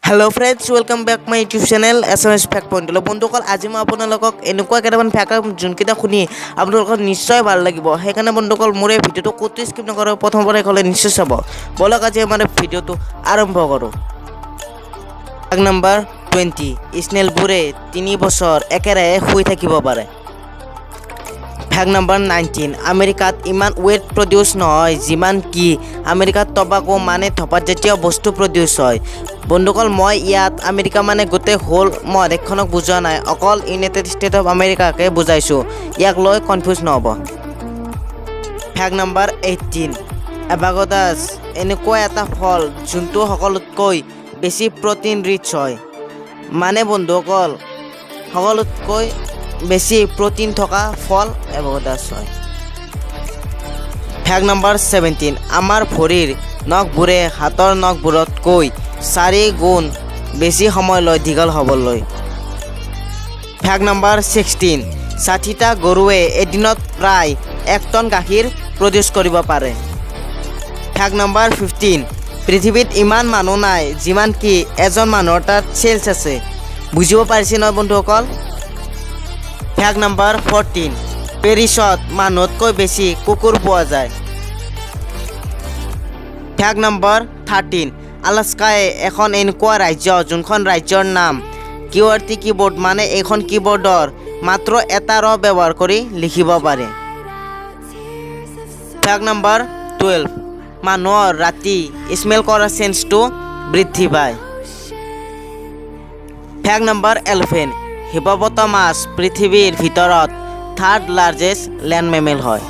Hello friends, welcome back my YouTube channel SMS fact পইণ্টলৈ। বন্ধুসকল, আজি মই আপোনালোকক এনেকুৱা কেইটামান ফেক্ট যোনকেইটা শুনি আপোনালোকৰ নিশ্চয় ভাল লাগিব। সেইকাৰণে বন্ধুসকল, মোৰ এই ভিডিঅ'টো ক'তো স্কিপ নকৰে, প্ৰথমৰ পৰা ক'লে নিশ্চয় চাব। ব'লক, আজি আমাৰ ভিডিঅ'টো আৰম্ভ কৰোঁ। ফেক্ট নম্বৰ 20, স্নেলবোৰে 3 বছৰ একেৰাহে শুই থাকিব পাৰে। ফেক্ট নম্বৰ 19, আমেৰিকাত ইমান ৱেড প্ৰডিউচ নহয় যিমান কি আমেৰিকাত টবাকো মানে ধপাতজাতীয় বস্তু প্ৰডিউচ হয়। বন্ধুসকল, মই ইয়াত আমেৰিকা মানে গোটেই হোল মহাদেশখনক বুজোৱা নাই, অকল ইউনাইটেড ষ্টেট অফ আমেৰিকাকে বুজাইছোঁ। ইয়াক লৈ কনফিউজ নহ'ব। ফেক্ট নম্বৰ 18, এভাকাডোছ এনেকুৱা এটা ফল যোনটো সকলোতকৈ বেছি প্ৰটিন ৰিচ হয়। মানে বন্ধুসকল, সকলোতকৈ বেছি প্ৰটিন থকা ফল এভাকাডোছ হয়। ফেক্ট নম্বৰ 17, আমাৰ ভৰিৰ নখবোৰে হাতৰ নখবোৰতকৈ 4 গুণ বেছি সময় লয় দীঘল হ'বলৈ। ফেক্ট নম্বৰ 16, 60টা গৰুৱে এদিনত প্ৰায় 1 টন গাখীৰ প্ৰডিউচ কৰিব পাৰে। ফেক্ট নম্বৰ 15, পৃথিৱীত ইমান মানুহ নাই যিমান কি এজন মানুহৰ তাত চেলছ আছে। বুজিব পাৰিছে নহয় বন্ধুসকল? ফেক্ট নম্বৰ 14, পেৰিছত মানুহতকৈ বেছি কুকুৰ পোৱা যায়। ফেক্ট নম্বৰ 13, আলাস্কাই এখন এনেকুৱা ৰাজ্য যোনখন ৰাজ্যৰ নাম কিউআৰটি কীবৰ্ড, মানে এইখন কীবৰ্ডৰ মাত্ৰ এটা ৰ ব্যৱহাৰ কৰি লিখিব পাৰে। ফেক্ট নম্বৰ 12, মানুহৰ ৰাতি স্মেল কৰা চেন্সটো বৃদ্ধি পায়। ফেক্ট নম্বৰ 11, হিপপটামাছ পৃথিৱীৰ ভিতৰত থাৰ্ড লাৰ্জেষ্ট লেণ্ড মেমেল হয়।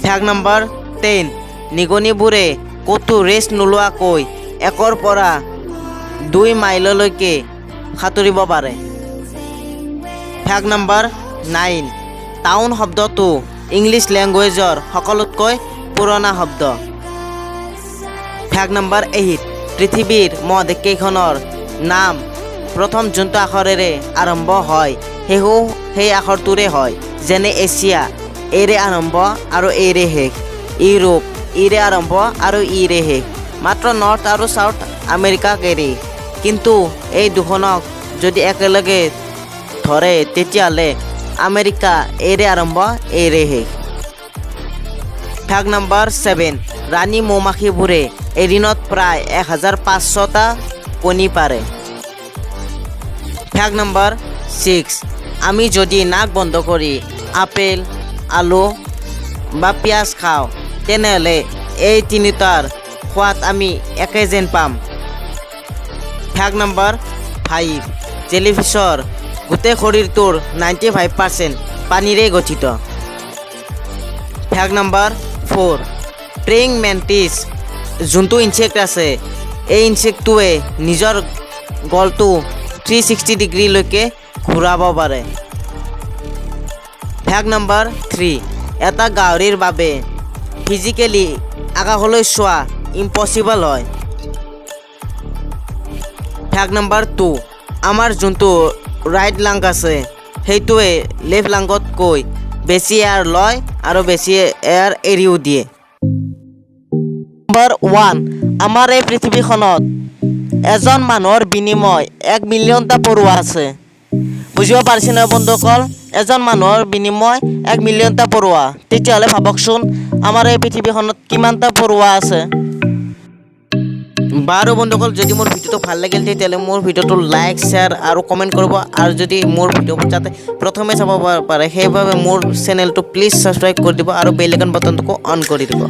ফেক্ট নম্বৰ 10, নিগনিবোৰে ক'তো ৰেষ্ট নোলোৱাকৈ 1ৰ পৰা 2 মাইললৈকে সাঁতুৰিব পাৰে। ফেক্ট নম্বৰ 9, টাউন শব্দটো ইংলিছ লেংগুৱেজৰ সকলোতকৈ পুৰণা শব্দ। ফেক্ট নম্বৰ 8, পৃথিৱীৰ মহাদেশকেইখনৰ নাম প্ৰথম যোনটো আখৰেৰে আৰম্ভ হয়, শেষো সেই আখৰটোৰে হয়। যেনে এছিয়া এৰে আৰম্ভ আৰু এৰে শেষ, ইউৰোপ ইৰে আৰম্ভ আৰু ইৰে শেষ, মাত্ৰ নৰ্থ আৰু চাউথ আমেৰিকাক এৰি। কিন্তু এই দুখনক যদি একেলগে ধৰে, তেতিয়াহ'লে আমেৰিকা এৰে আৰম্ভ, এৰে শেষ। ফেক্ট নম্বৰ 7, ৰাণী মৌমাখিবোৰে এদিনত প্ৰায় 1500টা কণী পাৰে। ফেক্ট নম্বৰ 6, আমি যদি নাক বন্ধ কৰি আপেল, আলু বা পিঁয়াজ খাওঁ, তেনেহ'লে এই তিনিটাৰ সোৱাদ আমি একে যেন পাম। ফেক্ট নম্বৰ 5, জেলিফিছৰ গোটেই শৰীৰটোৰ 95% পানীৰে গঠিত। ফেক্ট নম্বৰ 4, প্ৰেইং মেণ্টিছ যোনটো ইনচেক্ট আছে, এই ইনচেক্টটোৱে নিজৰ গলটো 360 ডিগ্ৰীলৈকে ঘূৰাব পাৰে। ফেক্ট নম্বৰ 3, এটা গাহৰিৰ বাবে ফিজিকেলি আকাশলৈ চোৱা ইম্পচিবল হয়। ফেক্ট নম্বৰ 2, আমাৰ যোনটো ৰাইট লাং আছে, সেইটোৱে লেফ্ট লাংতকৈ বেছি এয়াৰ লয় আৰু বেছি এয়াৰ এৰিও দিয়ে। নম্বৰ 1, আমাৰ এই পৃথিৱীখনত এজন মানুহৰ বিনিময় 1 মিলিয়নটা পৰুৱা আছে। বুজিব পাৰিছে নহয় বন্ধুসকল? এজন মানুহৰ বিনিময় 1 মিলিয়নটা পৰুৱা। তেতিয়াহ'লে ভাবকচোন, আমাৰ এই পৃথিৱীখনত কিমানটা পৰুৱা আছে? বাৰু বন্ধুসকল, যদি মোৰ ভিডিঅ'টো ভাল লাগিল, তেতিয়াহ'লে মোৰ ভিডিঅ'টো লাইক, শ্বেয়াৰ আৰু কমেণ্ট কৰিব। আৰু যদি মোৰ ভিডিঅ'বোৰ যাতে প্ৰথমে চাব পাৰে, সেইবাবে মোৰ চেনেলটো প্লিজ ছাবস্ক্ৰাইব কৰি দিব আৰু বেল আইকন বাটনটোকো অন কৰি দিব।